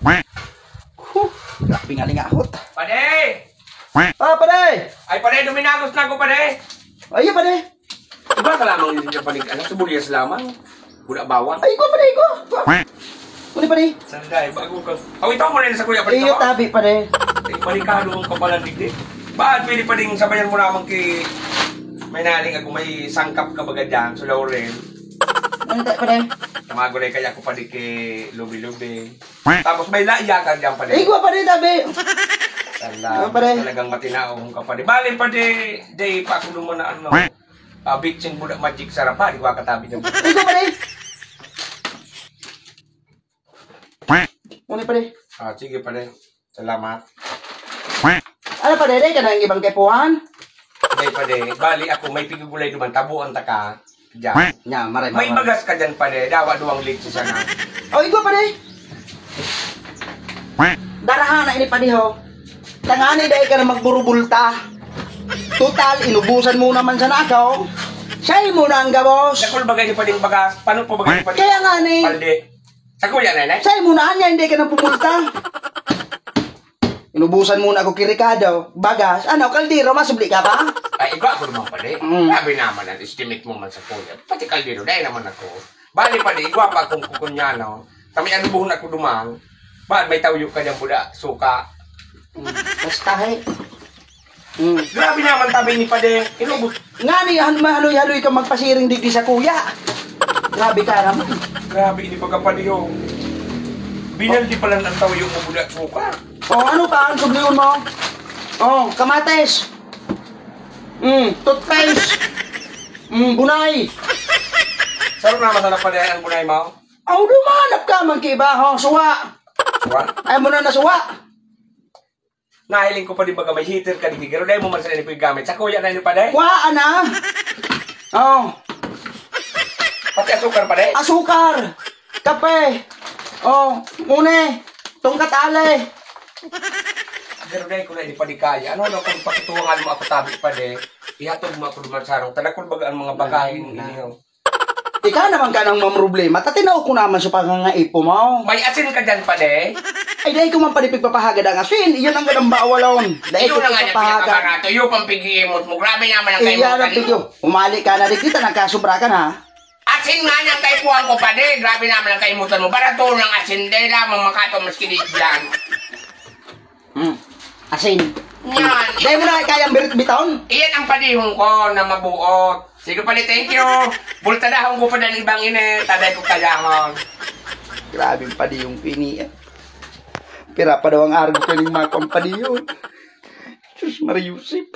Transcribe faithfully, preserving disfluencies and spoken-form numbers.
Huh, grabe nga lingahot. Pade! Ah, pade! Ay, pade, duminagos na ako, pade! Ayo, pade! Iba ka lamang yung niya panig, ano, sibuyas lamang. Wala bawang. Ay, ko, pade, ko! Uli, pade! Sanday, bago ka. Aw, ito mo rin sa kuya, pade. Iyo, tabi, pade. Ay, panikado ang kapalan digdi. Ba't pwede pa ding sabayan mo naman kay may naling ako, may sangkap ka baga dyan, so Laurel. Ano tayo, pade? Tamago na kaya ako pa di kay Lubi-Lubi. Tapos may laya ka dyan pa Ay, di. ko, pade, tabi! Tala, Ah, pare. Talagang matinaong ka pa di. Bali pa di, di pa ako lumo na ano. Ah, bitching budak magic sarap pa, di ko katabi dyan. Ay, ko, pade! Uli, pade. Ah, sige pa di. Salamat. Ano, pade, dai ka na ang ibang kaipuhan? Hindi pa di. Bali ako, may pigugulay duman, tabuan ta ka. Diyan. Nya, maray, May maray. Bagas ka dyan pa di. Dawa duwang litsi sana. O, igwa, pade. Daraha na ini, pade, ho. Tangani, dai ka na magburubulta. Total, inubusan mo naman sa nakaw. Siya mo na ang gabos. Dakul bagay ni pa ding bagas. Paano po bagay ni pa ding Kaya nga ni, Paldi? Sa kuya na, ne? Siya mo na, niya, hindi ka na pumulta. Inubusan mo na ako kay Ricardo. Bagas, ano, kaldero, masubli ka pa? Ay, igwa ako naman pala eh. Mm. Grabe naman ang estimate mo man sa kuya. Pati kaldero, dahil naman ako. Bali pala, igwa pa akong kukunyano. Kami ang buhon ako duman. Ba't may tawyo ka dyan, buda? Suka. Basta, he. Mm. Grabe naman tabi ni Pade. Inubos. Nga ni, han- mahaloy-haloy ka magpasiring digdi sa kuya. Grabe ka naman. Grabe, ini pagkapaliw. Binaldi pala ng tawyo mo, buda, suka. O, ano pa ang subliyon mo? O, kamates. Mm, toothpaste. Mm, bunay. Saro naman sana pala ang bunay mo. Aw, dumanap ka man kay iba, ho, suwa. Suwa? Ay mo na nasuwa. Nahiling ko pa di baga may heater ka di gigiro. Dahil mo man sa ini gamit. Sa kuya na ini pa dahil. Wa, ana. O, Pati asukar pa dahil. Asukar. Kape. O, mune. Tungkat ale. Pero dahil ko na ini pa di kaya. Ano na kung pakituwangan mo ako tabi pa dahil. Ihatod mo ako duman sa harong. Tadakol baga ang mga bagahin Ayun na. Ninyo. Ikaw naman ka nang mamroblema. Tatinaw ko naman sa pangangaipo mo. May asin ka dyan pa dahil. Ay, dahil ko man pa di pagpapahagad ang asin. Iyan ang gadang bawalon. Dahil Iyo ko na nga yung pagpapahagad. pinakabarato. Iyo pang pighiimot mo. Grabe naman ang kayo Iyan ang kanina. pigyo. Umali ka na, di kita nagkasubra ka na. Asin nga niyang kaipuhan ko pa di. Grabe naman ang kaimutan mo. Barato ng asin. Dahil lamang makato mas kinit dyan. Hmm. Asin. Yan. Dahil mo na kayang birit biton? Iyan ang padihon ko na mabuot. Sige pala, thank you. Bultadahon ko pa ng ibang ini. Taday ko kayahon. Grabe yung padiyong ko ini, eh. Pira pa daw ang argo ko ning mga kompadiyong. Sus, Maria Josep.